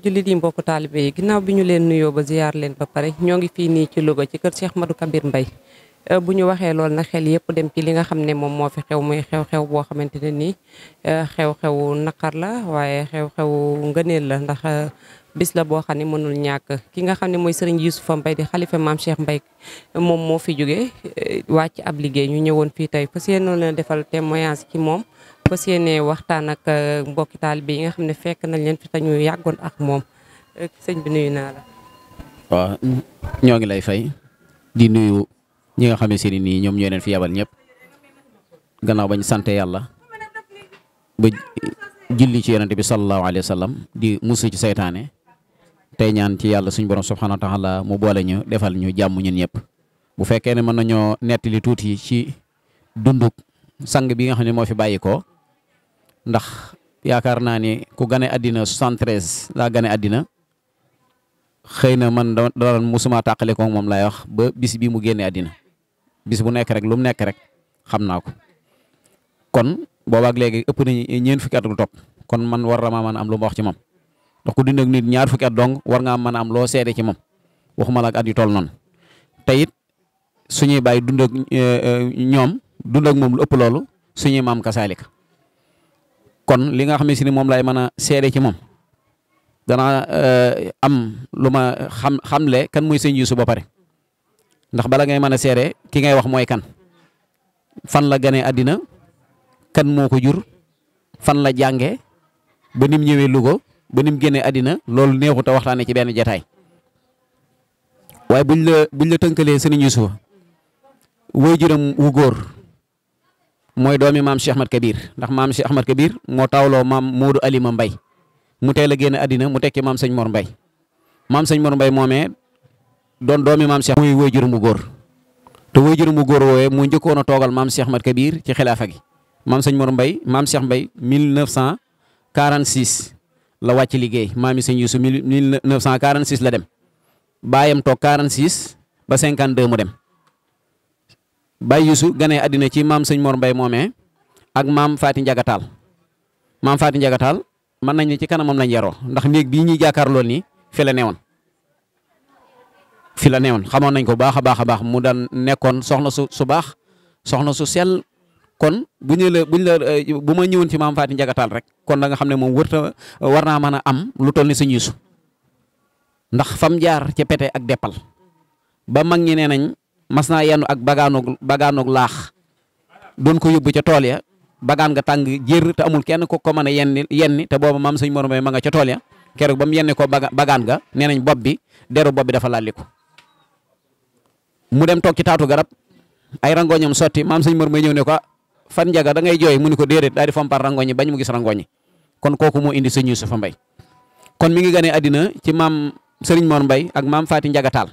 jullit yi mbokku taalibe yi ginnaaw bi ñu leen nuyoo ba ziyaar leen ba pare ñoo ngi fii nii ci Louga ci kër Cheikh Ahmadou Kabir Mbaye bu ñu waxee loolu nag xel yëpp dem ci li nga xam ne moom moo fi xew muy xew-xew boo xamante ne nii xew-xewu naqar la waaye xew-xewu ngëneel la ndax bis la boo xam ne mënul ñàkk ki nga xam ne mooy sëriñ Youssoufa Mbaye di xalifa maam Cheikh Mbaye moom moo fi jóge wàcc ab liggéey ñu ñëwoon fii tey fas yéene leen defal témoignage ci moom fas yéene waxtaan ak mbokki taalibe yi nga xam ne fekk nañ leen fi te ñu yàggoon ak moom sëñ bi nuyu naa la. waaw ñoo ngi lay fay di nuyu ñi nga xam ne seeni nii ñoom ñoo leen fi yabal ñëpp gannaaw bañ sante yàlla ba julli ci yonente bi sallallahu alayhi wa sallam di musu ci seytaane tey ñaan ci yàlla suñ borom subhanahu wa taala mu boole ñu defal ñu jàmm ñun ñëpp. bu fekkee ne mën nañoo nettali tuuti ci dunduk sang bi nga xam ne moo fi bàyyi ko ndax yaakaar naa ni ku gane àddina 73 laa gane àddina xëy na man doon musuma tàqale ko moom laay wax ba bis bi mu génne àddina bis bu nekk rek lu mu nekk rek xam naa ko kon boobaak léegi ëpp nañu ñeent fukki at lu topp kon man war na maa mën a am lu ma wax ci moom ndax ku dund ak nit ñaar fukki at dong war ngaa mën a am loo seede ci moom waxuma la ak at yu toll noonu te it suñuy bàyyi dund ak ñoom dund ak moom lu ëpp loolu suñuy maam kasaalika kon li nga xam ne si ni moom lay mën a seede ci moom danaa am lu ma xamle kan muy sëñ Yuusu ba pare ndax bala ngay mën a seede ki ngay wax mooy kan fan la ganee àddina kan moo ko jur fan la jànge ba nim ñëwee Louga ba nim génnee àddina loolu neexut a waxtaane ci benn jataay waaye buñ la tënkalee sëñ Yuusu waajuram wu góor mooy doomi maam Cheikh Ahmad Kabir ndax maam Cheikh Ahmad Kabir moo tawloo maam Modou Alima Mbay mu teel a génn àddina mu tekki maam sëñ Mor Mbay maam sëñ Mor Mbay moomee doon doomi maam Cheikh muy waajuram wu góor te waajuram wu góor woowee mu njëkkoon a toogal maam Cheikh Ahmad Kabir ci xilaafa gi maam sëñ Mor Mbay maam Cheikh Mbay 1946 la wàcc liggéey maami sëñ Yuusu 1946 la dem baayam toog 46 ba 52 mu dem Baay Yuusu ganee àddina ci maam sëñ Mor Mbay moomee ak maam Faati Njagataal maam Faati Njagataal mën nañ ne ci kanamam lañ yaroo ndax néeg bii ñuy jàkkaarloo nii fi la newoon xamoon nañ ko baax a baax mu daan nekkoon soxna su baax soxna su sell kon bu ma ñëwoon ci maam Faati Njagataal rek kon da nga xam ne moom war naa mën a am lu toll ni sëñ Yuusu ndax fam jaar ca pete ak deppal ba mag ñi nee nañ mas naa yenn ak bagaanoog laax doon ko yóbbu ca tool ya bagaan nga tàng jër te amul kenn ko mën a yenni te booba maam sëñ Mor Mbay ma nga ca tool ya keroog ba mu yenni ko bagaan nga nee nañ deru bopp bi dafa lalliku mu dem toog ci taatu garab ay rangoñam sotti maam sëñ Mor Mbay ñëw ne ko fan njaga da ngay jooy mu ni ko déedéet daal di fompar rangoñi bañ mu gis rangoñi kon kooku moo indi sëñ Yuusufa Mbay kon mi ngi ganee àddina ci maam sëriñ Mor Mbay ak maam Faati Njagataal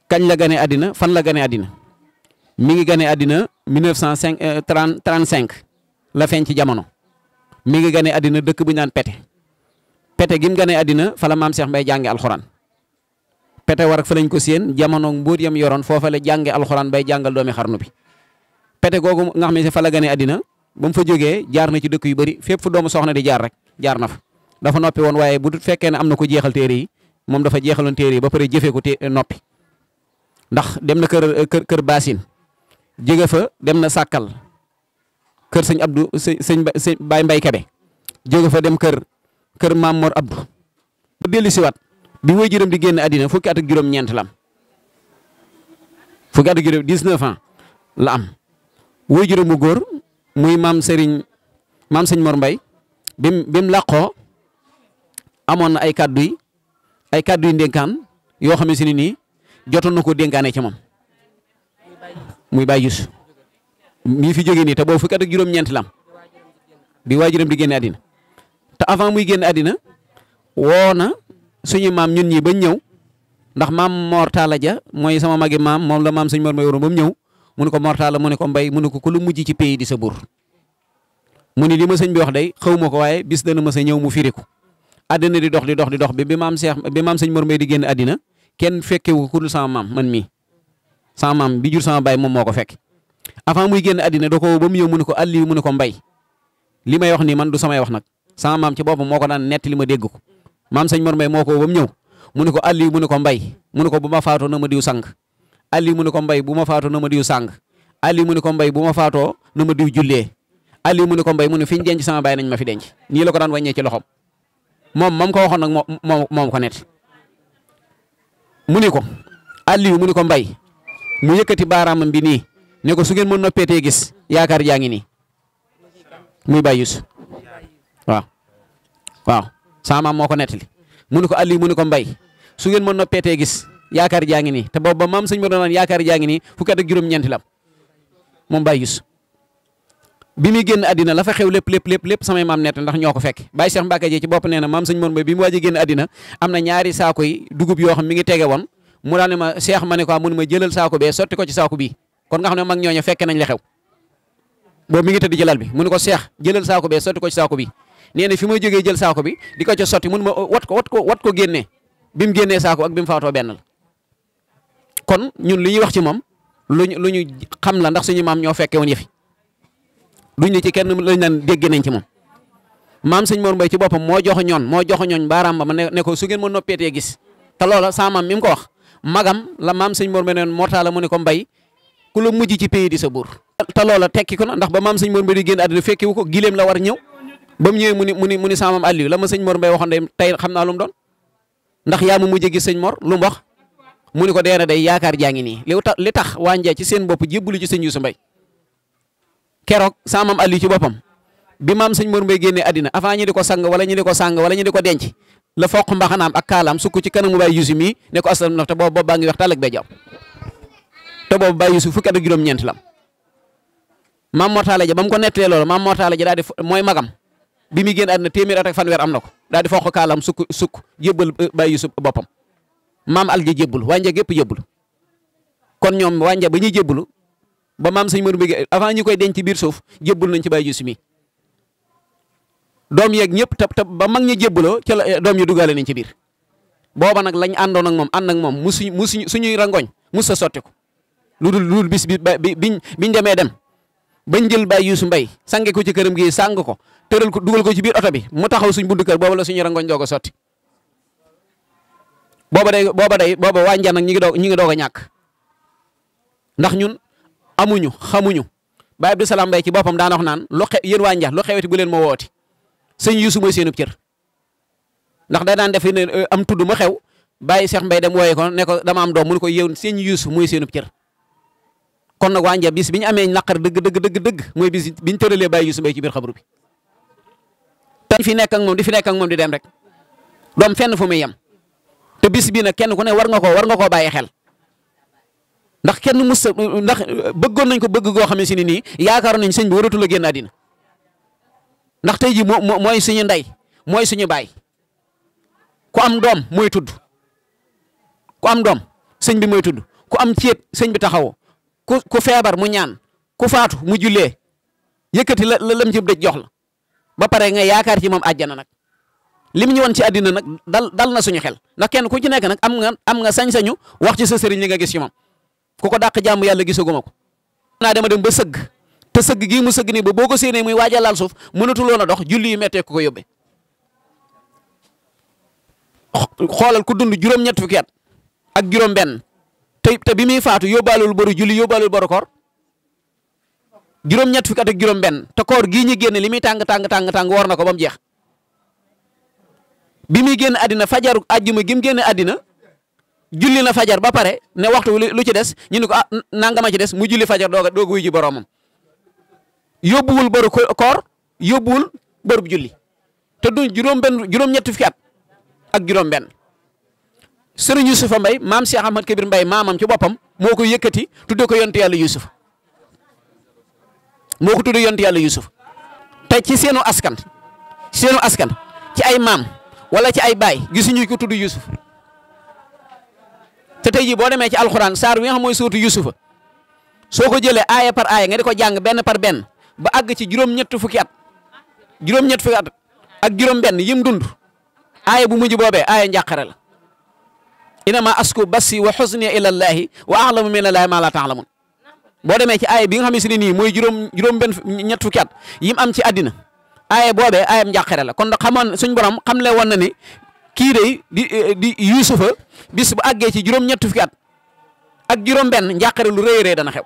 kañ la ganee àddina fan la ganee àddina mi ngi ganee àddina 1935 la feeñ ci jamono mi ngi ganee àddina dëkk bu ñu naan pete gi mu ganee àddina fa la maam Cheikh Mbay jànge alxuraan pete war ak fa lañ ko séen jamono mbóot yam yoroon foofa la jànge alxuraan bay jàngal doomi xarnu bi pete googu nga xam ne fa la ganee àddina ba mu fa jógee jaar na ci dëkk yu bëri fépp fu doomu soxna di jaar rek jaar na fa dafa noppi woon waaye bu fekkee ne am na ko jeexal téere yi moom dafa jeexaloon téere yi ba pare jëfee ko noppi ndax dem na kër Baasin jóge fa dem na Sàkkal kër sëñ Abdou sëñ Baay Mbay Kebe jóge fa dem kër Maam Mor Abdou bu dellu siwaat bi waajuram di génn àddina fukki at ak juróom-ñeent la am fukki at ak juróom 19 ans la am waajuram mu góor muy maam sëñ Mor Mbay bim làqoo amoon na ay kàddu yi ndénkaan yoo xam ne si nii jotoon na ko dénkaane ci moom muy Baay Yuusu mii fi jógee nii te boobu fukki at ak juróom-ñeent la am bi waajuram di génne àddina te avant muy génne àddina woo na suñu maam ñun ñi bañ ñëw ndax maam Mor Talla Ja mooy sama magi maam moom la maam sëñ Mor Mbay waroon ba mu ñëw mu ne ko Mor Talla mu ne ko Mbay mu ne ko ku lu mujj ci pays di sa buur mu ni li ma sëñ bi wax day xaw ma ko waaye bis dana ma sa ñëw mu firi ko àddina di dox bi maam sëñ Mor Mbay di génn àddina kenn fekkewu ku dul sama maam man mii sama maam bi jur sama baay moom moo ko fekk avant muy génn àddina da ko ba mu ñëw mu ne ko Aliou mu ne ko Mbay li may wax nii man du samay wax nag sama maam ci boppam moo ko daan nett li ma dégg ko maam sëñ Mor Mbay moo ko ba mu ñëw mu ne ko Aliou mu ne ko Mbay mu ne ko bu ma faatoo na ma diw sang Aliou mu ne ko Mbay bu ma faatoo na ma diw sang Aliou mu ne ko Mbay bu ma faatoo na ma diw jullee Aliou mu ne ko Mbay mu ne fi ñu denc sama baay nañ ma fi denc nii la ko daan wàññee ci loxoom moom mam ko waxoon nag moom ko net mu ne ko Aliou mu ne ko Mbay mu yëkkati baaraamam bi nii ne ko su ngeen ma noppeetee gis yaakaar jaa ngi nii muy Baye Youssou waaw sama maam moo ko nettali mu ne ko Aliou mu ne ko Mbay su ngeen ma noppeetee gis yaakaar jaa ngi nii te boobu ba maam sëñ ma doon naan yaakaar jaa ngi nii fukki at ak juróom-ñeenti la moom Baye Youssou bi muy génn àddina la fa xew lépp samay maam nett ndax ñoo ko fekk Baye Cheikh Mbacke ji ci bopp nee na maam sëñ Mor Mbay bi mu waaj a génn àddina am na ñaari saako yi dugub yoo xam mi ngi tege woon mu daal ne ma Cheikh ma ne ko mun ma jëlal saako bee sotti ko ci saako bii kon nga xam ne mag ñooñu fekke nañ la xew boobu mi ngi tëdd ci lal bi mu ne ko Cheikh jëlal saako bee sotti ko ci saako bi nee na fi ma jógee jël saako bi di ko ca sotti mun ma wat ko génnee bi mu génnee saako ak bi mu faatoo benn la kon ñun li ñuy wax ci moom lu ñu xam la ndax suñu maam ñoo fekke woon yëfi duñ ne ci kenn lañ naan dégg nañ ci moom maam sëñ Mor Mbay ci boppam moo jox ñooñ baaraam ba ma ne ko su ngeen ma noppeetee gis te loola sa maam mi mu ko wax magam la maam sëñ Mor Mbay neen mortaala mu ne ko Mbay ku la mujj ci pays di sa buur te loola tekki ko na ndax ba maam sëñ Mor Mbay di génn àddina fekki wu ko gileem la war ñëw ba mu ñëwee mu ni sa maam Aliou la ma sëñ Mor Mbay waxoon day tey xam naa lu mu doon ndax yaa ma mujj gis sëñ Mor lu mu wax mu ni ko deena day yaakaar jaa ngi nii li tax waa Njee ci seen bopp jébbalu ci sëñ Youssou Mbay keroog sa maam Aliou ci boppam bi maam sëñ Mor Mbay génnee àddina avant ñi di ko sang wala ñi di ko sàng wala ñi di ko denc la foq mbaxanaam ak kaalaam sukk ci kanamu Baye Youssou mii ne ko asalaam na te boobu baa ngi wax tàll ak bee jaw te boobu Baye Youssou fukki at ak juróom-ñeent lam maam Mortala ja ba mu ko nettalee loolu maam Mortala ja daal di mooy magam bi muy génn àddina téeméer at ak fanweer am na ko daal di foq kaalaam sukk jébbal Baye Youssou boppam maam Alja jébbul waa Njee gépp jébbul kon ñoom waa Njee ba ñuy jébbulu ba maam sëñ Mor Mbay avant ñu koy denc ci biir suuf jébbul nañ ci Baye Youssou mi doom yeeg ñëpp te ba mag ñi jébbuloo ca la doom yi duggaale nañ ci biir booba nag lañ àndoon ak moom ànd ak moom suñuy rangoñ mus sa sotti ko lu dul bis biñ demee dem bañ jël Baye Youssou Mbay sange ko ci këram gi sàng ko tëral ko dugal ko ci biir oto bi mu taxaw suñ buntu kër booba la suñuy rangoñ doog a sotti booba waa Njaan nag ñi ngi doog a ñàkk ndax ñun amuñu xamuñu Baye Abdou Salam Mbay ci boppam daana wax naan yéen waa Njaan lu xeweti bu leen ma wooti sëñ Youssou mooy seenub cër ndax da daan def ne am tudd ma xew Baye Cheikh Mbay dem wooye ko ne ko dama am doom mu ne ko yow sëñ Youssou mooy seenub cër kon nag waa Njaan bis bi ñu amee naqar dëgg mooy bis biñ tëralee Baye Youssou Mbay ci biir xabru bi te fi nekk ak moom di dem rek doom fenn fu muy yem te bis bii nag kenn ku ne war nga koo bàyyi xel ndax kenn mus ndax bëggoon nañ ko bëgg goo xam ne si ni nii yaakaaroon nañ sëñ bi waratul a génn àddina ndax tey ji mooy suñu ndey mooy suñu baay ku am doom mooy tudd ku am doom sëñ bi mooy tudd ku am céet sëñ bi taxawoo ku feebar mu ñaan ku faatu mu jullee yëkkati la lam ci dëj jox la ba pare nga yaakaar ci moom àjjana nag lim ñu woon ci àddina nag dal na suñu xel ndax kenn ku ci nekk nag am nga sañ-sañu wax ci sa sëriñ li nga gis ci moom ku ko dàq jàmm yàlla gisaguma ko. naa dema dem ba sëgg te sëgg gii mu sëgg nii ba boo ko séenee muy waaj a laal suuf mënatuloon a dox julli yu méttee ko yóbbee xoolal ku dund juróom-ñett fukki at ak juróom-benn te bi muy faatu yóbbaalul boru julli yóbbaalul boru koor juróom-ñett fukki at ak juróom-benn te koor gii ñu génne li muy tàng war na ko ba mu jeex bi muy génn àddina fajaru àjjuma gi mu génne àddina julli na fajar ba pare ne waxtu lu ci des ñu ne ko nangama ci des mu julli fajar doog wuy ji boroomam yóbbuwul boru koor yóbbuwul boru julli te du juróom-ñett fukki at ak juróom-benn sëriñ Youssoufa Mbay maam Cheikh Ahmad Kabir Mbay maamam ci boppam moo ko yëkkati tudde ko yonent yàlla Youssouf moo ko tudde yonent yàlla Youssouf te ci seenu askan ci ay maam wala ci ay baay gisuñu ko tudd Youssouf te tey jii boo demee ci alxuraan saar wi nga xam mooy suuratu Yuusufa soo ko jëlee aaya par aaya nga di ko jàng benn par benn ba àgg ci juróom-ñett fukki at ak juróom-benn yim dund aaya bu mujj boobee aaya njàqare la inama asku bassi wa xusni ilallaahi wa alamu minallaahi ma la taalamun boo demee ci aaya bi nga xam ne si ne nii mooy juróom-benn ñett fukki at yim am ci àddina aaya boobee aayam njàqare la kon xamoon suñ borom xamle woon na ni kii de di Yuusufa bis bu àggee ci juróom-ñett fukki at ak juróom-benn njàqare lu rëy a rëy dana xew.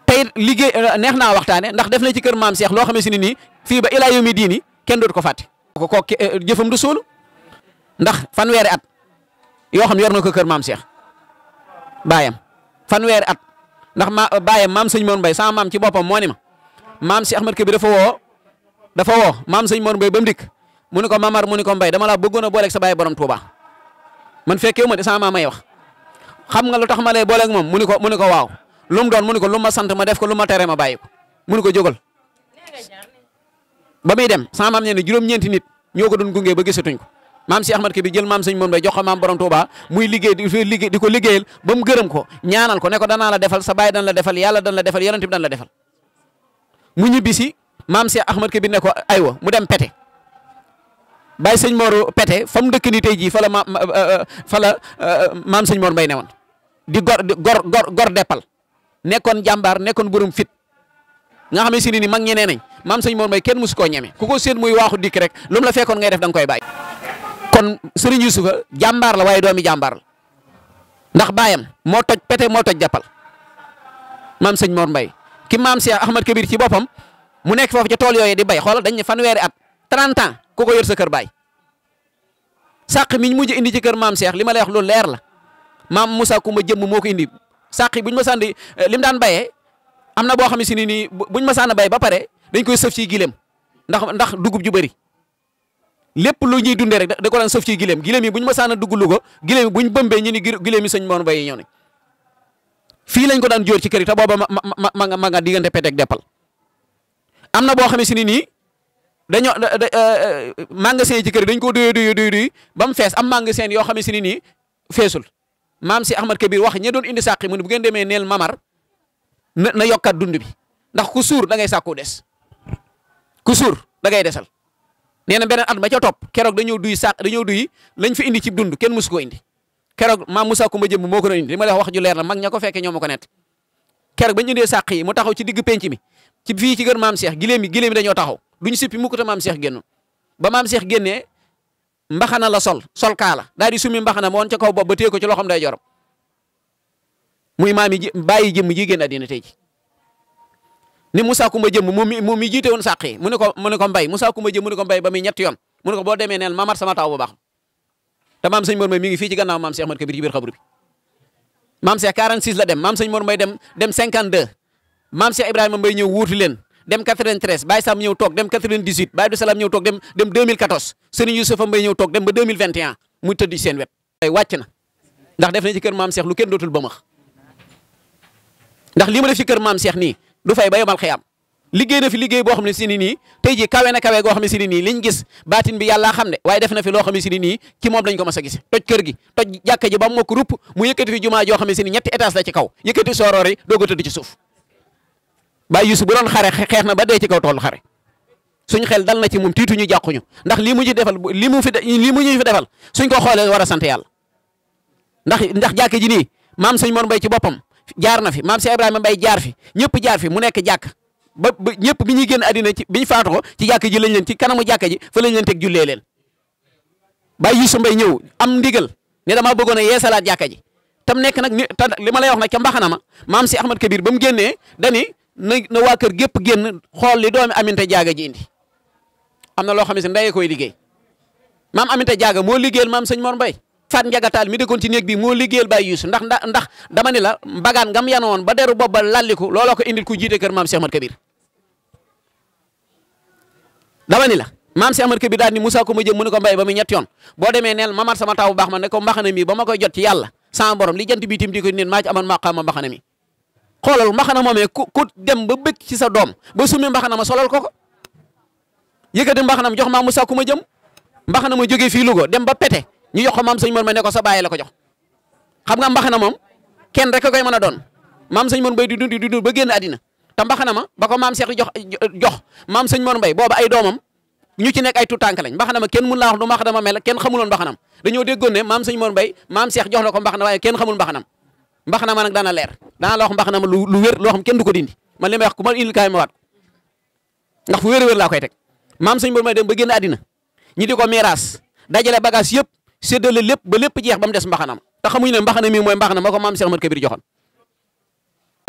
tey liggéey neex naa waxtaane ndax def na ci kër maam Cheikh loo xam ne si ne nii fii ba ilaa yawmi diini kenn dootu ko fàtte. ko jëfam du suulu ndax fanweeri at yoo xam yor na ko kër maam Cheikh baayam fanweeri at ndax baayam maam sëñ Mor Mbay sama maam ci boppam moo ni ma maam Cheikh Ahmad Kabir dafa woo maam sëñ Mor Mbay ba mu dikk mu ni ko Mamar mu ni ko Mbay dama laa bëggoon a booleeg sa baay borom Touba man fekkee ma de sama maam may wax xam nga lu tax ma lay booleeg moom mu ni ko waaw lu mu doon mu ni ko lu ma sant ma def ko lu ma tere ma bàyyi ko mu ni ko jógal ba muy dem sama maam ne juróom-ñeenti nit ñoo ko doon gunge ba gisatuñ ko maam Cheikh Ahmad Kabir jël maam sëñ Mor Mbay jox ko maam borom Touba muy liggéey di ko liggéeyal ba mu gërëm ko ñaanal ko ne ko danaa la defal sa baay dan la defal yàlla dan la defal yonent bi dan la defal mu ñibbisi maam Cheikh Ahmad Kabir ne ko aywa mu dem pete bàyyi sëñ Mor pete fa mu dëkk ni tey jii fa la maam sëñ Mor Mbay ne woon di gor deppal nekkoon jàmbaar nekkoon borom fit nga xam ne si ni mag ñenee nañ maam sëñ Mor Mbay kenn musu koo ñeme ku ko séen muy waaxu dikk rek lu mu la fekkoon ngay def da nga koy bàyyi. kon Serigne Youssoufa jàmbaar la waaye doomi jàmbaar la ndax baayam moo toj pete moo toj jàppal maam sëñ Mor Mbay ki maam Cheikh Ahmad Kabir ci boppam mu nekk foofu ca tool yooyu di bay xoolal dañ ne fanweeri at 30 ans ku ko yor sa kër baay sàq mi ñu mujj indi ci kër maam Cheikh li ma lay wax lu leer la maam Moussa Koumba jëmm moo ko indi sàq buñ ma sànni lim daan bayee am na boo xam ne si nii buñ ma sànn bay ba pare dañ koy sëf ci gileem ndax dugub ju bëri lépp lu ñuy dundee rek da ko daan sëf ci gileem yi buñ ma sànn dugg Louga gileem yi buñ bëmbee ñu ni gileem yi sëñ Mor Mbay yi ñëw nañ fii lañ ko daan jóor ci kër yi te booba ma nga diggante pete ak deppal am na boo xam ne si nii dañoo magasin ci kër yi dañ ko doy ba mu fees am magasin yoo xam ne si nii feesul maam si Ahmad Kabir wax ña doon indi sàqi mu ne bu ngeen demee neel Mamar na yokkat dund bi ndax ku suur da ngay sàkku des ku suur da ngay desal nee na beneen at ma ca topp keroog dañoo duy lañ fi indi ci dund kenn musu koo indi keroog maam Moussa Koumba jëmb moo ko doon indi li ma la wax ju leer la mag ña ko fekkee ñoo ma ko net keroog bañ indee sàq yi mu taxaw ci digg penc mi ci fii ci kër maam Cheikh gileem yi dañoo taxaw duñu sippi mukk te maam Cheikh génn ba maam Cheikh génnee mbaxana la sol kaala daal di summi mbaxana ma woon ca kaw bopp ba téye ko ci loxoom day jorom muy maam yi bàyyi jëmm ji génn àddina tey ji ni Moussa Koumba jëmm moom mi jiite woon sàq yi mu ne ko Mbay Moussa Koumba jëmm mu ne ko Mbay ba muy ñetti yoon mu ne ko boo demee neel Mamar sama taw bu baax te maam sëñ Mor Mbay mi ngi fii ci gannaaw maam Cheikh Ahmad Kabir ci biir xabru bi maam Cheikh 46 la dem maam sëñ Mor Mbay dem 52 maam Cheikh Ibrahima Mbay ñëw wuutu leen dem 93 Baye Sam ñëw toog dem 98 Baye Abdou Salam ñëw toog dem 2014 Serigne Youssoufa Mbay ñëw toog dem ba 2021 muy tëdd seen wet ay wàcc na ndax def na ci kër maam Cheikh lu kenn dootul ba max ndax li ma def ci kër maam Cheikh nii du fay ba yomal xiyaam liggéey na fi liggéey boo xam ne si nii tey jii kawe na kawe goo xam ne si nii liñ gis baatin bi yàlla xam ne waaye def na fi loo xam ne si nii ci moom lañ ko mas a gis toj kër gi toj jàkka ji ba mu mokk rupp mu yëkkati fi jumaa joo xam ne si nii ñetti étage la ci kaw yëkkati sooroor yi doog a tëdd ci suuf Baye Youssou bu doon xare xeex na ba dee ci kaw toolu xare suñ xel dal na ci moom tiituñu jàquñu ndax lii mu ñu fi defal suñ ko xoolee war a sant yàlla ndax jàkka ji nii maam sëñ Mor Mbay ci boppam jaar na fi maam Cheikh Ibrahima Mbay jaar fi ñëpp jaar fi mu nekk jàkk ba ñëpp bi ñuy génn àddina ci bi ñu faatoo ci jàkka ji lañ leen ci kanamu jàkka ji fa lañ leen teg jullee leen Baye Youssou Mbay ñëw am ndigal ne damaa bëggoon a yeesalaat jàkka ji tam nekk nag li ma lay wax nag ca mbaxana ma maam si Ahmad Kabir ba mu génnee dani na waa kër gépp génn xool li doomi Aminta Jaaga ji indi am na loo xam ne si ndeye koy liggéey maam Aminta Jaaga moo liggéeyal maam sëñ Mor Mbay Faat Njagataal mi dëkkoon ci néeg bi moo liggéeyal Baye Youssou ndax dama ni la mbagaan ngam yanoon ba deru bopp ba lalliku looloo ko indil ku jiite kër maam si Ahmad Kabir dama ni la maam si Ahmad Kabir daal ni Moussa Koumba jëm mu ne ko Mbay ba muy ñett yoon boo demee neel Mamar sama taw bu baax ma ne ko mbaxana mi ba ma koy jot ci yàlla sama borom li jant bi tim di ko neen maa ci amoon maqaama mbaxana mi xoolal mbaxana moomee ku dem ba bëgg ci sa doom ba summi mbaxana ma solal ko yëkkati mbaxana ma jox maam Moussa Koumba jëm mbaxana ma jógee fii Louga dem ba pete ñu jox ko maam sëñ Mor Mbay ne ko sa bàyyi la ko jox xam nga mbaxana moom kenn rek koy mën a doon maam sëñ Mor Mbay di dund ba génn àddina te mbaxana ma ba ko maam Cheikh jox maam sëñ Mor Mbay booba ay doomam ñu ci nekk ay tout tànk lañ mbaxana ma kenn mun laa wax du mbaxana ma mel kenn xamuloon mbaxanam dañoo déggoon ne maam sëñ Mor Mbay maam Cheikh jox na ko mbaxana waaye kenn xamul mbaxanam mbaxana ma nag dana leer dana la wax mbaxana ma lu wér loo xam kenn du ko dindi man li may wax ku ma indil kaay ma waat ndax fu wér-wér laa koy teg maam sëñ Mor Mbay dem ba génn àddina ñi di ko miiras dajale bagage yëpp séddale lépp ba lépp jeex ba mu des mbaxanam te xamuñu ne mbaxana mi mooy mbaxana ma ko maam Cheikh Ahmadou Kabir joxoon.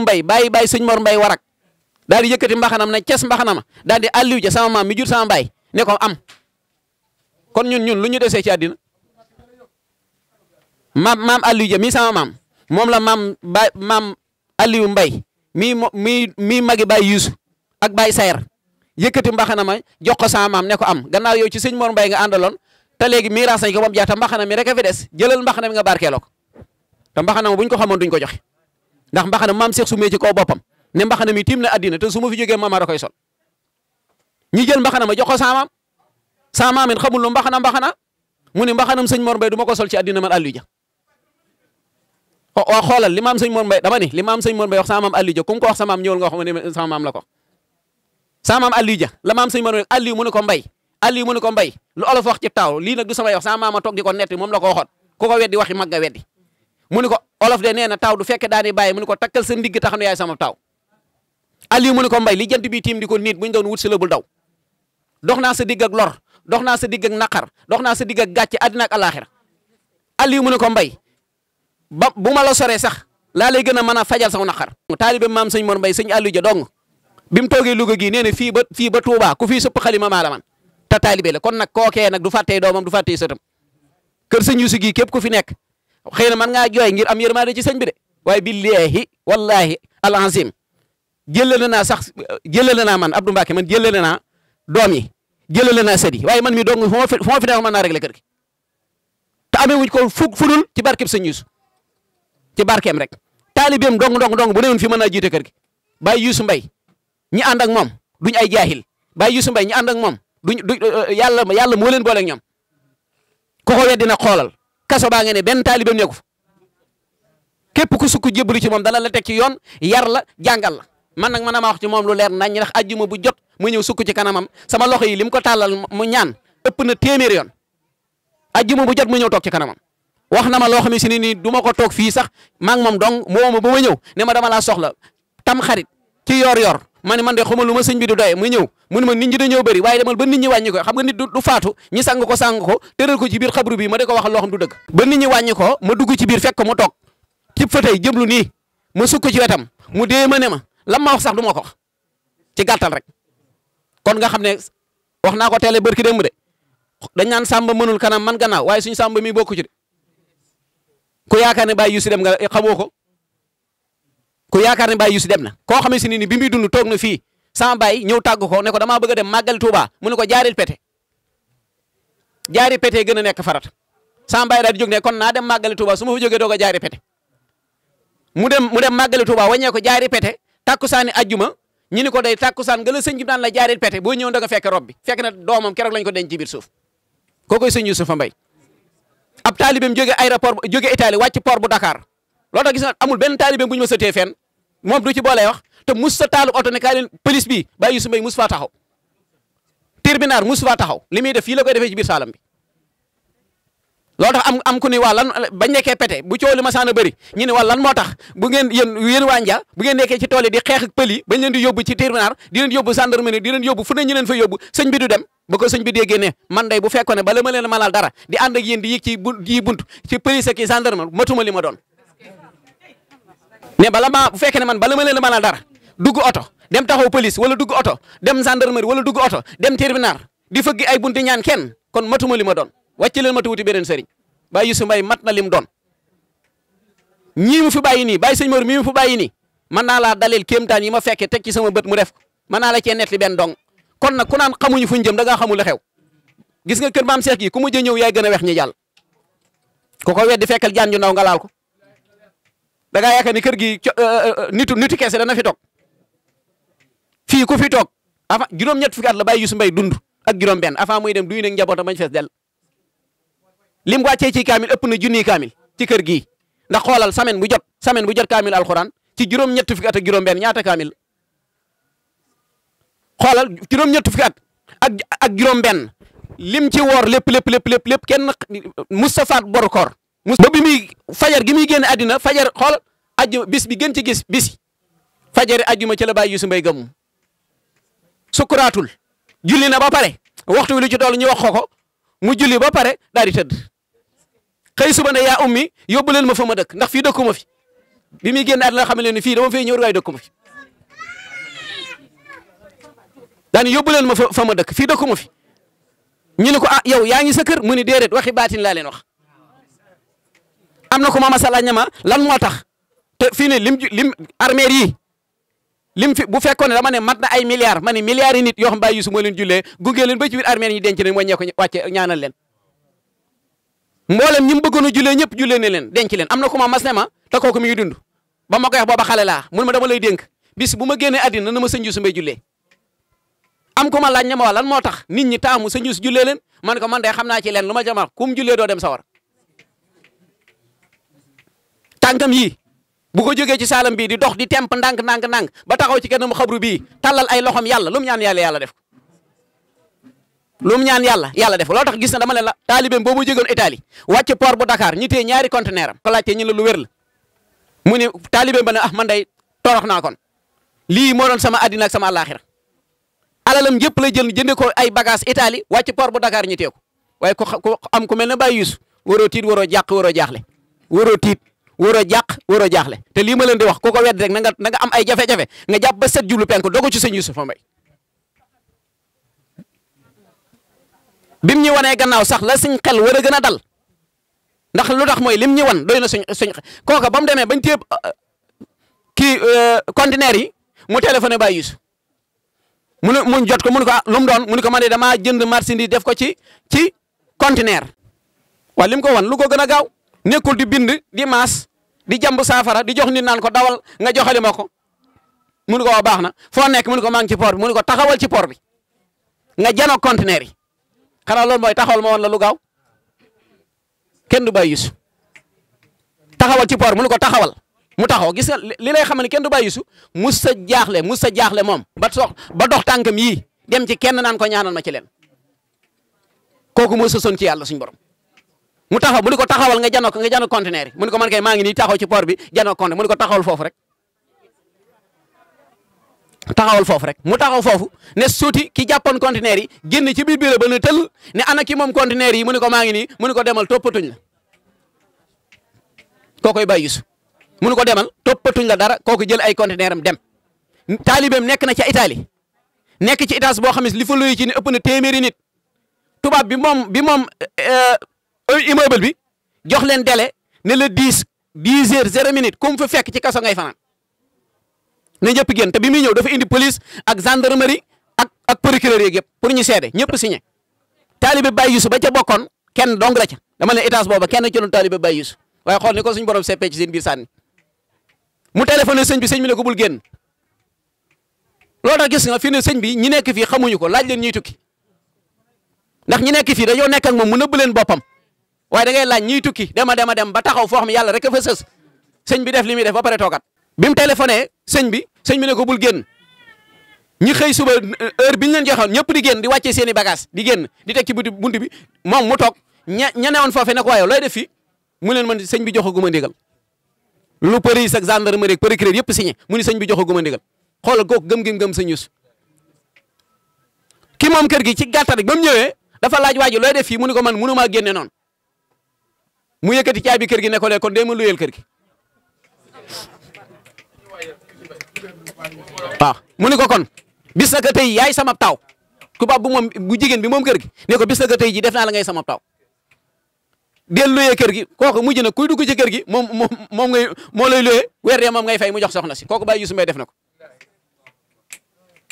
mbay bàyyi sëñ Mor Mbay warak daal di yëkkati mbaxanam ne ces mbaxanama daal di Aliou ja sama maam mi jur sama baay ne ko am kon ñun lu ñu desee ci àddina maam Aliou ja mi sama maam moom la maam Aliou Mbay mi magi baay Yuusu ak baay Sayer yëkkati mbaxanama jox ko sama maam ne ko am gannaaw yow ci sëñ Mor Mbay nga àndaloon te léegi miiras nañ ko moom jaata mbaxana mi rek a fi des jëlal mbaxana mi nga barkeeloo ko te mbaxana buñ ko xamoon duñ ko joxe ndax mbaxana maam Cheikh su mee ci kaw boppam ne mbaxana mi tiim na àddina te su ma fi jógee maama da koy sol ñi jël mbaxana ma jox ko sama maam it xamul lu mbaxana mu ne mbaxanam sëñ Mor Mbay du ma ko sol ci àddina man Aliou ja waaw xoolal li maam sëñ Mor Mbay dama ni li maam sëñ Mor Mbay wax sama maam Aliou ja ku mu ko wax sama maam ñëwal nga wax ma ne sama maam la ko sama maam Aliou ja la maam sëñ Mor Mbay Aliou mu ne ko Mbay Aliou mu ne ko Mbay lu olof wax ci taaw lii nag du samay wax sama maama toog di ko netti moom la ko waxoon ku ko weddi waxi mag nga weddi mu ne ko olof de nee na taaw du fekke daani bàyyi mu ne ko takkal sa ndigg tax ne yaay sama taaw Aliou mu ne ko Mbay li jant bi tiim di ko niit buñ doon wut si la bul daw dox naa sa digg ak lor dox naa sa digg ak naqar dox naa sa digg ak gàcce àddina ak alaxira Aliou mu ne ko Mbay ba bu ma la soree sax laa lay gën a mën a fajal saw naqar taalibe maam sëñ Mor Mbay sëñ Aliou ja dong bi mu toogee Louga gii nee na fii ba Touba ku fii sëpp xalima maa la man te taalibe la kon nag kookee nag du fàttee doomam du fàttee sëtam kër sëñ Yuusu gii képp ku fi nekk xëy na man ngaa jooy ngir am yërmande ci sëñ bi de waaye billahi wallahi alazim jëlale naa sax jëlale naa man Abdou Mbacke man jëlale naa doom yi jëlale naa sët yi waaye man mi dong fu ma fi nekk mën naa régler kër gi te amee wuñ ko fudul ci barkeem sëñ Yuusu ci barkeem rek taalibeem dong bu newoon fi mën naa jiite kër gi Baye Yuusu Mbay ñi ànd ak moom duñ ay jaahil Baye Yuusu Mbay ñi ànd ak moom du yàlla moo leen boole ak ñoom ku ko weddi na xoolal kaso baa ngeen ne benn taalibeem nekku fa képp ku sukk jébbalu ci moom dana la teg ci yoon yar la jàngal la man nag mën na maa wax ci moom lu leer nañ ndax ajjuma bu jot mu ñëw sukk ci kanamam sama loxo yi lim ko tàllal mu ñaan ëpp na téeméeri yoon ajjuma bu jot mu ñëw toog ci kanamam wax na ma loo xam ne si nii du ma ko toog fii sax maa ngi moom dong moo ma ba ma ñëw ne ma dama laa soxla tam xarit ci yor-yor ma ne man de xamal lu ma sëñ bi du doye mu ñëw mu ne ma nit ñi dañoo bëri waaye demal ba nit ñi wàññi ko xam nga nit du faatu ñi sang ko tëral ko ci biir xabru bi ma di ko wax loo xam du dëgg ba nit ñi wàññi ko ma dugg ci biir fekk ko mu toog ci fa tey jëmlu nii ma sukk ci wetam mu dee ma ne ma lam ma wax sax du ma ko wax ci gàttal rek kon nga xam ne wax naa ko télé barki démb de dañ naan sàmba mënul kanam man gannaaw waaye suñu sàmba mi bokku ci de ku yaakaar ne Baye Youssou dem nga xamoo ko ku yaakaar ne Baye Youssou dem na koo xam ne si ni bi muy dund toog na fii sama baay ñëw tàgg ko ne ko damaa bëgg a dem màggali Touba mu ne ko jaaril pete gën a nekk farat sama baay daal di jóg ne kon naa dem màggali Touba su ma fa jógee doog a jaari pete mu dem màggali Touba waññee ko jaari pete takkusaani ajjuma ñu ni ko day takkusaan nga la sëñ bi daan la jaaril pete boo ñëw da nga fekk rob bi fekk na doomam keroog lañ ko denc ci biir suuf kookoy sëñ Youssoufa Mbaye ab taalibeem jóge aéroport jóge Italie wàcc port bu Dakar loolu tax gis na amul benn taalibeem bu ñu ma sëtee fenn moom du ci boolee wax te mus sa taalu oto ne kaay leen police bi Baye Youssou Mbaye mus faa taxaw tribunal mus faa taxaw li muy def fii la koy defee ci biir saalam bi loolu tax am ku ni waa lan bañ nekkee pete bu coow li ma saan a bëri ñu ne waa lan moo tax bu ngeen yéen waa Ndia bu ngeen nekkee ci tool yi di xeex ak pël yi bañ leen di yóbbu ci tribunal di leen yóbbu gendarmerie di leen yóbbu fu ne ñu leen fa yóbbu sëñ bi du dem ba ko sëñ bi déggee ne man day bu fekkoon ne bala ma leen malal dara di ànd ak yéen di yëg ci bunt ci police ak gendarmerie matuma li ma doon ne bu fekkee ne man bala ma leen malal dara dugg oto dem taxaw police wala dugg oto dem gendarmerie wala dugg oto dem tribunal di fëgg ay bunti ñaan kenn kon matuma li ma doon wàcc leen ma tuuti beneen sëriñ Baye Youssou Mbaye mat na lim doon ñii mu fi bàyyi nii Baye sëñ Mor mii mu fi bàyyi nii mën naa laa dalil kéemtaan yi ma fekkee teg ci sama bët mu def ko mën naa la cee nettali benn dong kon nag ku naan xamuñu fuñ jëm da ngaa xamul la xew gis nga kër maam Cheikh gi ku mujj a ñëw yaay gën a wex ñi jàll ku ko weddi fekkal jaan ju ndaw nga laal ko da ngaa yaakaar ni kër gi nitu kese dana fi toog fii ku fi toog avant juróom-ñett fukki at la Baye Youssou Mbaye dund ak juróom-benn avant muy dem duy nekk njabootam bañ fees dell lim wàccee ci kaamil ëpp na junniy kaamil ci kër gii ndax xoolal semaine bu jot kaamil alxuraan ci juróom-ñett fukki at ak juróom-benn ñaata kaamil xoolal juróom-ñett fukki at ak juróom-benn lim ci woor lépp kenn Moustapha boru koor ba bi muy fajar gi muy génn àddina fajar xoolal ajjuma bis bi gën ci gis bis fajari ajjuma ci la Baye Youssou Mbaye gëmm sukkuraatul julli na ba pare waxtu wi lu ci toll ñu wax ko mu julli ba pare daal di tëdd xëy suba ne yaa ummi yóbbu leen ma fa ma dëkk ndax fii dëkkuma fi bi muy génn àddina xam leen ni fii dama fay ñëw waaye dëkkuma fi daani yóbbu leen ma fa ma dëkk fii dëkkuma fi ñu ne ko ah yow yaa ngi sa kër mu ni déedéet waxi baatin laa leen wax am na ko ma masala ñama lan moo tax te fii ne lim armeer yi lim fi bu fekkoon ne dama ne mat na ay milliards ma ni milliards yi nit yoo xam Baye Youssou moo leen jullee gunge leen ba ci biir armeer yi denc leen wàññee ko wàcce ñaanal leen mboolem ñi mu bëggoon a jullee ñëpp jullee ne leen denc leen am na ko ma mas ne ma te kooku mi ngi dund ba ma koy wax booba xale laa mun ma dama lay dénk bis bu ma génnee àddina na ma sëñ Youssou Mbaye jullee am ko ma laaj ne ma lan moo tax nit ñi taamu sëñ Youssou jullee leen man ko man de xam naa ci leen lu ma jama kum jullee doo dem sawar tànkam yii bu ko jógee ci saalam bii di dox di temp ndànk ba taxaw ci kanamu xabru bii tallal ay loxom yàlla lu mu ñaan yàlla def ko lu mu ñaan yàlla def ko loo tax gis na dama leen la taalibeem boobu jógoon Italie wàcc port bu Dakar ñi téye ñaari conteneur am ko laajtee ñu la lu wér la mu ni taalibeem ba ne ah man day torox naa kon lii moo doon sama àddina ak sama àllaaxira alalam yëpp la jël jënde ko ay bagage Italie wàcc port bu Dakar ñi téye ko waaye ko am ku mel ne Baye Youssou waroo tiit waroo jàq waroo jaaxle waroo tiit waroo jàq waroo jaaxle te lii ma leen di wax ku ko wedd rek na nga am ay jafe-jafe nga jàpp ba set jublu penku dogo ci sëñ Youssoupha Mbaye bim ñu wanee gannaaw sax la suñ xel war a gën a dal ndax lu tax mooy lim ñu wan doy na suñ kooka ba mu demee bañ téye kii conteneur yi mu téléphoné Baye Youssou mu jot ko mu ne ko lu mu doon mu ne ko man de damaa jënd marchandise def ko ci conteneur waaye lim ko wan lu ko gën a gaaw nekkul di bind di maas di jamb saafara di jox nit naan ko dawal nga joxali ma ko mun ko wax baax na foo nekk mun ko maa ngi ci port bi mun ko taxawal ci port bi nga janoo conteneur yi xanaa loolu mooy taxawal ma woon la lu gaaw kenn du Baye Youssou taxawal ci port mun ko taxawal mu taxaw gis nga li lay xam ne kenn du Baye Youssou mus sa jaaxle moom ba dox tànkam yii dem ci kenn naan ko ñaanal ma ci leen kooku moo sësoon ci yàlla suñu borom. mu taxaw mu ni ko taxawal nga janoo conteneur yi mu ni ko man kay maa ngi nii taxaw ci port bi janoo conteneur mu ni ko taxawal foofu rek mu taxaw foofu ne suuti ki jàppoon conteneur yi génn ci biir ba ne tël ne ana ki moom conteneur yi mu ni ko maa ngi nii mu ni ko demal toppatuñ la kookoy Baye Youssou mu ni ko demal toppatuñ la dara kooku jël ay conteneur am dem taalibeem nekk na ca Italie nekk ci étage boo xam ne li fa loyi ci ni ëpp na téeméeri nit tubaab bi moom immeuble bi jox leen délai ne la 10 heures 0 minute ku mu fa fekk ci kaso ngay fanaan ne ñëpp génn te bi muy ñëw dafa indi police ak gendarmerie ak procureur yeeg yëpp pour ñu seede ñëpp signé taalibe Baye Youssou ba ca bokkoon kenn dong la ca dama ne étage booba kenn ci doon taalibe Baye Youssou waaye xool ni ko suñu borom seppee ci seen biir sànni mu téléphoné sëñ bi ne ko bul génn loolu tax gis nga fi ne sëñ bi ñi nekk fii xamuñu ko laaj leen ñuy tukki ndax ñi nekk fii dañoo nekk ak moom mu nëbb leen boppam waaye da ngay laaj ñiy tukki dem ba taxaw foo xam yàlla rek a fa sës sëñ bi def li muy def ba pare toogat bi mu téléphoné sëñ bi ne ko bul génn ñi xëy suba heure bi ñu leen joxoon ñëpp di génn di wàccee seen i bagage di génn di teg ci bunt bi moom mu toog ña newoon foofee ne ko waaye looy def fii mu leen man sëñ bi joxaguma ndigal lu police ak gendarmerie ak procureur yëpp signé mu ni sëñ bi joxaguma ndigal xoolal kooku gëm sëñ Youssou ki moom kër gi ci gàttal rek ba mu ñëwee dafa laaj waa ji looy def fii mu ni ko man mënumaa génne noonu mu yëkkati caabi kër gi ne ko lee kon dee ma luyeel kër gi waaw mu ni ko kon bis na ko tey yaay sama taw tubaab bu jigéen bi moom kër gi ne ko bis na ko tey ji def naa la ngay sama taw del luyee kër gi kooku mujj na kuy dugg ci kër gi moo lay luyee weer dee moom ngay fay mu jox soxna si kooku Baye Youssou Mbaye def na ko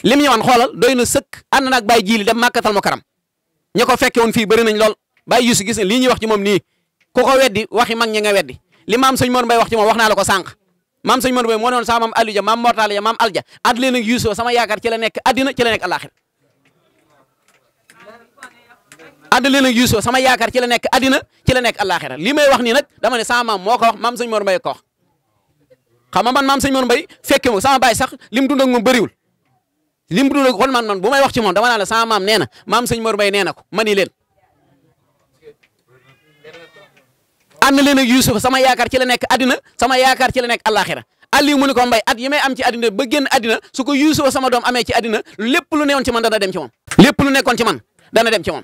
lim ñëwan xoolal doy na sëkk ànd naag Baye Jili dem Màkkatal Mukarram ña ko fekke woon fii bëri nañ lool Baye Youssou gis ne lii ñuy wax ci moom nii ku ko weddi waxi mag ñi nga weddi li maam sëñ Mor Mbaye wax ci moom wax naa la ko sànq maam sëñ Mor Mbaye moo noon sa maam Aliou Dia maam Mortala ja maam Alja ànd leen ak Youssou sama yaakaar ci la nekk addina ci la nekk àllaaxira ànd leen ak Youssou sama yaakaar ci la nekk addina ci la nekk àllaaxira li may wax nii nag dama ne sama maam moo ko wax maam sëñ Mor Mbaye ko wax xam nga man maam sëñ Mor Mbaye fekke mo sama baay sax lim dund ak moom bëriwul lim dund ak xool man bu may wax ci moom dama naa la sama maam nee na maam sëñ Mor Mbaye nee na ko mani leen ànd leen ak Youssouf sama yaakaar ci la nekk addina sama yaakaar ci la nekk àllaaxira Aliou mu ni ko Mbaye at yi may am ci addina ba génn addina su ko Youssouf sama doom amee ci addina lépp lu newoon ci man dana dem ci moom lépp lu nekkoon ci man dana dem ci moom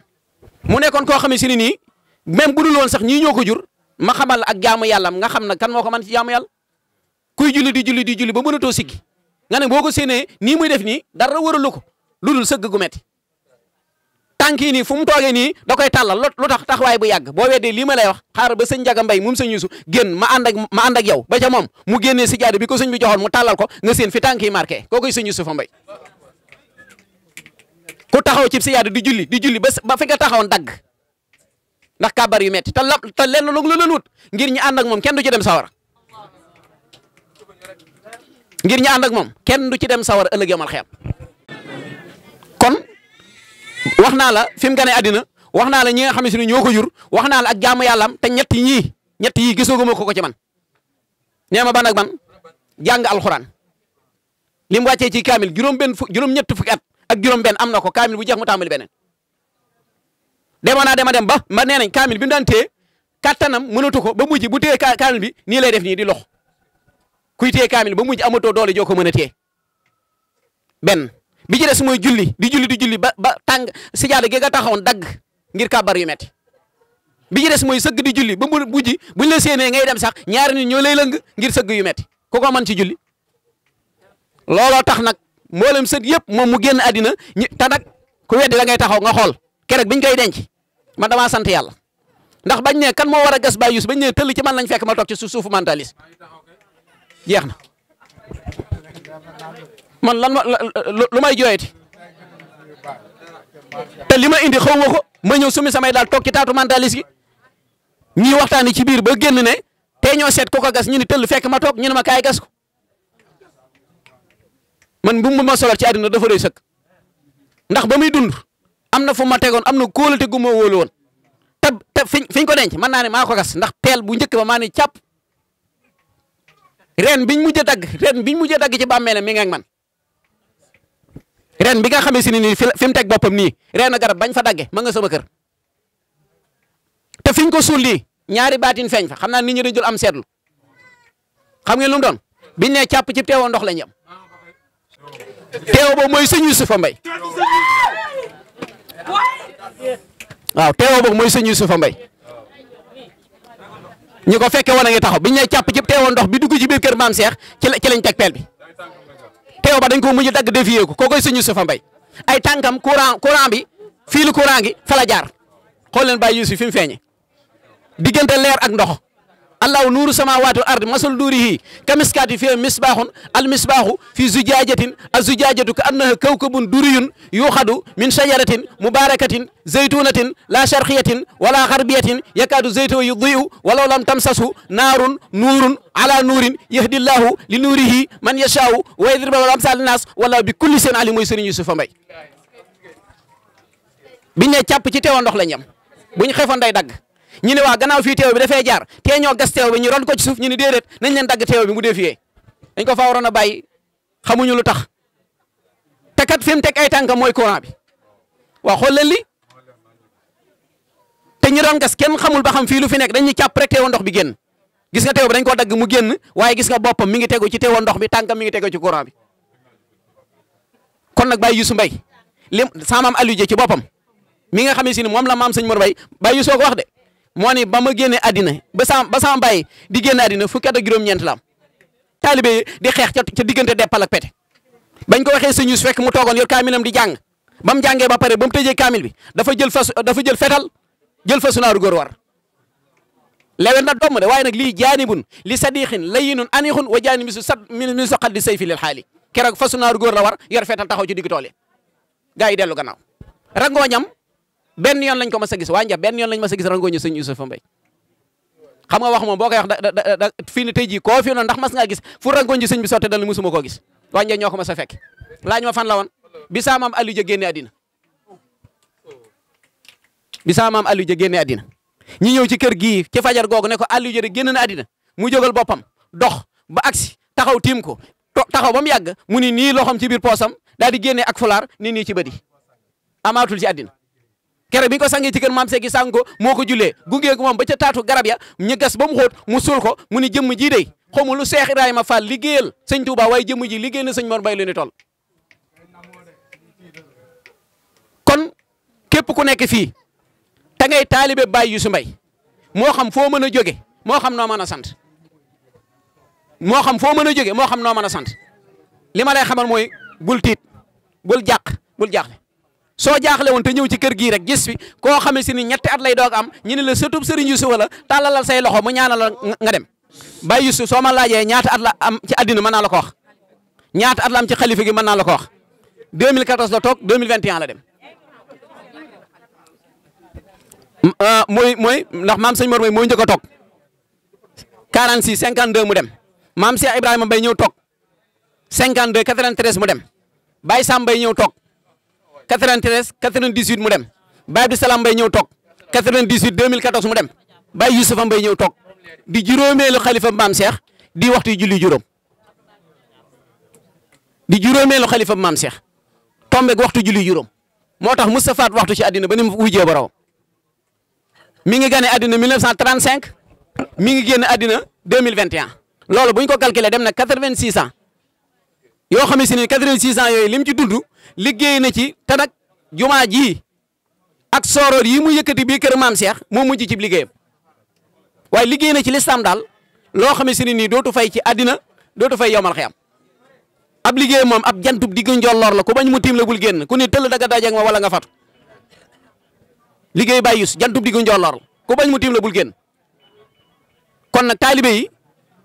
mu nekkoon koo xam ne si ni nii même bu dul woon sax ñii ñoo ko jur ma xamal ak jaamu yàllam nga xam na kan moo ko mën ci jaamu yàlla kuy julli di julli ba mënatoo siggi nga ne boo ko séenee nii muy def nii dara waralu ko lu dul sëgg gu metti tànk yi nii fu mu toogee nii da koy tàllal lu tax taxawaay bu yàgg boo weddee lii ma lay wax xaaral ba sëñ Njaga Mbay moom sëñ Yuusu génn ma ànd ak yow ba ca moom mu génnee si jaade bi ko sëñ bi joxoon mu tàllal ko nga seen fi tànk yi marqué koo koy sëñ Yuusufa Mbay ku taxaw ci si jaade di julli ba fi nga taxawoon dagg ndax kàbbar yu metti te lenn lu la wut ngir ñu ànd ak moom kenn du ci dem sawara ngir ñu ànd ak moom kenn du ci dem sawara ëllëg yomal xiyam kon wax naa la fi mu gane àddina wax naa la ñi nga xam ne ñoo ko jur wax naa la ak jaamu yàllaam te ñett yii gisaguma ko ci man nee ma ban ak ban jàng alxuraan li mu wàccee ci kaamil juróom-ñett fukki at ak juróom-benn am na ko kaamil bu jeex mu tàmbali beneen demoon naa dem ba nee nañ kaamil bi mu daan téye kattanam mënatu ko ba mujj bu téye kaamil bi nii lay def nii di lox kuy téye kaamil ba mujj amatoo doole joo ko mën a téye benn bi ci des mooy di julli ba tàng sijaada gi nga taxawoon dagg ngir kàbbar yu metti bi ci des mooy sëgg di julli ba mujj buñ la séenee ngay dem sax ñaari nit ñoo lay lëng ngir sëgg yu metti ku ko mën ci julli looloo tax nag mboolem sët yëpp moom mu génn àddina te nag ku weddi da ngay taxaw nga xool keroog biñ koy denc man damaa sant yàlla ndax bañ ne kan moo war a gas Baye Youssou bañ ne tëll ci man lañ fekk ma toog ci suufu mentaliste jeex na man lan lu may jooyati te li ma indi xaw ma ko ma ñëw sumi samay daal toog ci taatu mentaliste gi ñii waxtaani ci biir ba génn ne tey ñoo seet ko gas ñu ni tëll fekk ma toog ñu ne ma kaay gas ko man bu ma solal ci àddina dafa doy sëkk ndax ba muy dund am na fu ma tegoon am na kóolute gu ma wóolu woon te fiñ ko denc mën naa ne maa ko gas ndax peel bu njëkk ba maa ne càpp ren biñ mujj a dagg ci bàmmeelam mi ngi ak man ren bi nga xamee si ni fi mu teg boppam nii ren garab bañ fa dagge ma nga sama kër te fiñ ko suul lii ñaari baatin feeñ fa xam naa nit ñi dañ dul am seetlu xam ngeen lu mu doon biñ ne càpp ci teewoo ndox lañ yem teewoo boobu mooy sëñ Yuusufa Mbay waaw teewoo boobu mooy sëñ Yuusufa Mbay ñi ko fekke woon a ngi taxaw biñ ne càpp ci teewoo ndox bi dugg ci biir kër maam Cheikh ci lañ teg peel bi teewoo ba dañ ko mujj dagg dévier ko koy sëñ Yuusufa Mbay ay tànkam courant bi fii lu courant gi fa la jaar xool leen Baye Youssou fi mu feeñe diggante leer ak ndox allahu nuuru samaawaati wal ardi masal nuurihi kamiskaati fiihaa misbaaxun al misbaaxu fi zujaajatin az-zujaajatu ka annaha kawkabun duriyun yuuxadu min shajaratin mubaarakatin zaytuunatin laa sharqiyatin wala garbiyatin yakaadu zaytuha yudii'u walaw lam tamsasu naarun nuurun ala nuurin yahdi llahu li nuurihi man yashaa'u wa yadribu al-amsaala linnaas wallaahu bi kulli shay'in aliim mooy Sëriñ Yuusufa Mbay biñ ne càpp ci teewoo ndox la ñam buñ xefoon day dagg ñu ne waa gannaaw fii teew bi dafay jaar tee ñoo gas teew bi ñu ron ko ci suuf ñu ne déedéet nañ leen dagg teew bi mu defiyee dañ ko faa waroon a bàyyi xamuñu lu tax te kat fi mu teg ay tànkam mooy courant bi waaw xool leen li te ñu doon gas kenn xamul ba xam fii lu fi nekk dañ ñu càpp rek teewoo ndox bi génn gis nga teew bi dañ ko dagg mu génn waaye gis nga boppam mi ngi tegu ci teewoo ndox bi tànkam mi ngi tegu ci courant bi kon nag Baye Youssou Mbaye lim sama maam Aliou Dia ci boppam mi nga xamee si ni moom la maam sëñ Mor Mbaye Baye Youssou ko wax de moo ni ba ma génnee àddina ba sama Baye di génne àddina fukki at ak juróom-ñeent la am taalibe di xeex ca diggante deppal ak pete bañ ko waxee sëñ Youssou fekk mu toogoon yor kaamilam di jàng ba mu jàngee ba pare ba mu tëjee kaamil bi dafa jël fetal jël fasu naaru góor war lewen na domm de waaye nag lii jaanibun li sadiqin layinun anixun wa jaani mi su xaddi sayfi lil xaali keroog fasu naaru góor la war yor fetal taxaw ci digg tool yi gaa yi dellu gannaaw rangooñam benn yoon lañ ko mas a gis waa Ndiaye benn yoon lañ mas a gis rangooñu sëñ Youssoufa Mbaye xam nga wax moom boo koy wax da fii ni tey jii koo fi noonu ndax mas ngaa gis fu rangooñu sëñ bi sotte dal ni musuma koo gis waa Ndiaye ñoo ko mas a fekk laaj ma fan la woon bi saa maam Aliou Dia génne àddina ñi ñëw ci kër gii ci fajar googu ne ko Aliou Dia de génn na àddina mu jógal boppam dox ba agsi taxaw tiim ko taxaw ba mu yàgg mu ni nii loxoom ci biir poosam daal di génnee ak fulaar ni nii ci bëdi amaatul ci àddina kere bi ñu ko sangee ci kër maam Seegi sang ko moo ko jullee gungee ko moom ba ca taatu garab ya ñu gas ba mu xóot mu suul ko mu ni jëmm ji dey xawma lu Seex Ibrahima Fall liggéeyal sëñ Touba waaye jëmm ji liggéey na sëñ Mor Mbaye lu ni toll kon képp ku nekk fii te ngay taalibe Baye Youssou Mbaye moo xam foo mën a jóge moo xam noo mën a sant moo xam foo mën a jóge moo xam noo mën a sant li ma lay xamal mooy bul tiit bul jàq bul jaaxle soo jaaxle woon te ñëw ci kër gii rek gis fi koo xamee si ni ñetti at lay doog am ñu ne la sëtub Serigne Youssou wala tàllalal say loxo mu ñaanal nga dem Baye Youssou soo ma laajee ñaata at la am ci àddina mën naa la ko wax ñaata at la am ci xalifa gi mën naa la ko wax 2014 la toog 2021 la dem mooy ndax maam sëñ Mor Mbaye mooy njëkk a toog 46 52 mu dem maam Cheikh Ibrahima Mbaye ñëw toog 52 93 mu dem Baye Sam Mbaye ñëw toog 93 98 mu dem Baye Abdou Salam Mbaye ñëw toog 98 2014 mu dem Baye Youssoufa Mbaye ñëw toog di juróomeelu xalifa maam Cheikh di waxtu julli juróom di juróomeelu xalifa maam Cheikh tombeeg waxtu julli juróom moo tax Moustapha waxtu ci àddina ba ni mu wujjee borom mi ngi gane àddina 1935 mi ngi génn àddina 2021 loolu bu ñu ko calculé dem na 86 ans yoo xam ne si ni 86 ans yooyu lim ci dund liggéey na ci te nag jumaa ji ak sooroor yi mu yëkkati bii kër maam Cheikh moo mujj ci liggéeyam waaye liggéey na ci lislaam daal loo xam ne si nii dootu fay ci àddina dootu fay yomal xiyam ab liggéey moom ab jantub diggu njolloor la ku bañ mu tiim la bul génn ku ni tëll daga dajeeg ma wala nga fatu liggéey Baye Youssou jantub diggu njolloor la ku bañ mu tiim la bul génn kon nag taalibe yi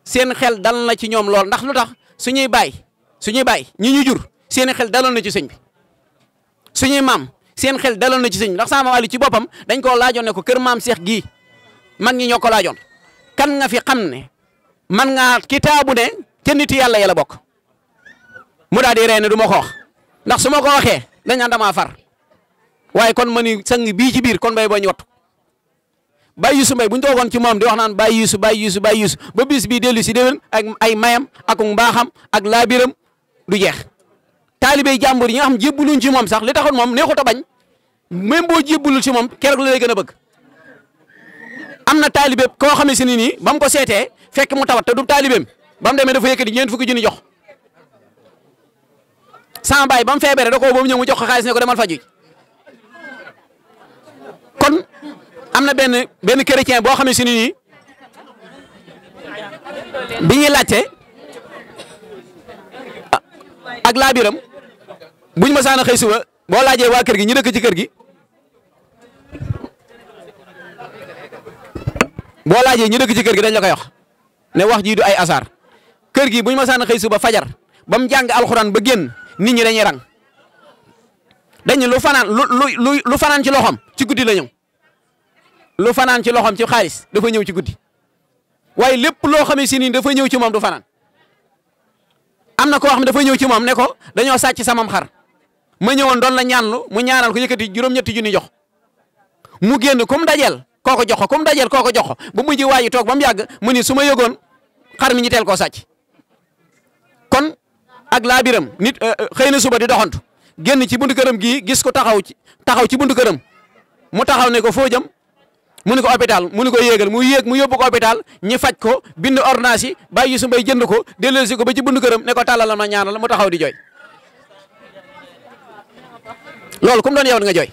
seen xel dal na ci ñoom lool ndax lu tax suñuy baay ñi ñu jur seen xel daloon na ci sëñ bi suñuy maam seen xel daloon na ci sëñ bi ndax sama wàllu ci boppam dañ koo laajoon ne ko kër maam Cheikh gii mag ñi ñoo ko laajoon kan nga fi xam ne man ngaa kitaabu ne ca nit yàlla yàlla bokk mu daal di ree ne du ma ko wax ndax su ma ko waxee dañ naan damaa far waaye kon ma ni sang bii ci biir kon bay boo ñu wattu Baye Youssou Mbaye bu ñu toogoon ci moom di wax naan Baye Youssou ba bis bii dellu si déwén ak ay mayam ak mbaaxam ak laabiram du jeex taalibey jàmbur yi nga xam jébbuluñ ci moom sax li taxoon moom neexut a bañ même boo jébbulul ci moom keroog la lay gën a bëgg am na taalibe koo xam ne si nii ba mu ko seetee fekk mu tawat te du taalibeem ba mu demee dafa yëkkati ñeent fukki junni jox sama baay ba mu feebaree da koo boobu ñëw mu jox ko xaalis ne ko demal faju kon am na benn chrétien boo xam ne si nii bi ñuy laajte ak laabiram buñ ma saana xëy suba boo laajee waa kër gi ñu dëkk ci kër gi boo laajee ñu dëkk ci kër gi dañ la koy wax ne wax jii du ay asar kër gi buñ ma saana xëy suba fajar ba mu jàng alxuraan ba génn nit ñi dañuy rang dañ lu fanaan lu fanaan ci loxoom ci guddi la ñëw lu fanaan ci loxoom ci xaalis dafa ñëw ci guddi waaye lépp loo xamee si nii dafa ñëw ci moom du fanaan am na koo xam ne dafa ñëw ci moom ne ko dañoo sàcc samam xar ma ñëwoon doon la ñaanlu mu ñaanal ko yëkkati juróom-ñetti junni jox mu génn kum dajel kooko jox ko kum dajel kooko jox ko ba mujj waa ji toog ba mu yàgg mu ni su ma yëgoon xar mi ñu teel koo sàcc kon ak laabiram nit xëy na suba di doxantu génn ci buntu këram gii gis ko taxaw ci buntu këram mu taxaw ne ko foo jëm mu ni ko hôpital mu ni ko yéegal mu yéeg mu yóbbu ko hôpital ñi faj ko bind ordonnance yi Baye Youssou Mbaye jënd ko delloosi ko ba ci buntu këram ne ko tàllalal ma ñaanal mu taxaw di jooy loolu kum doon yow nga jooy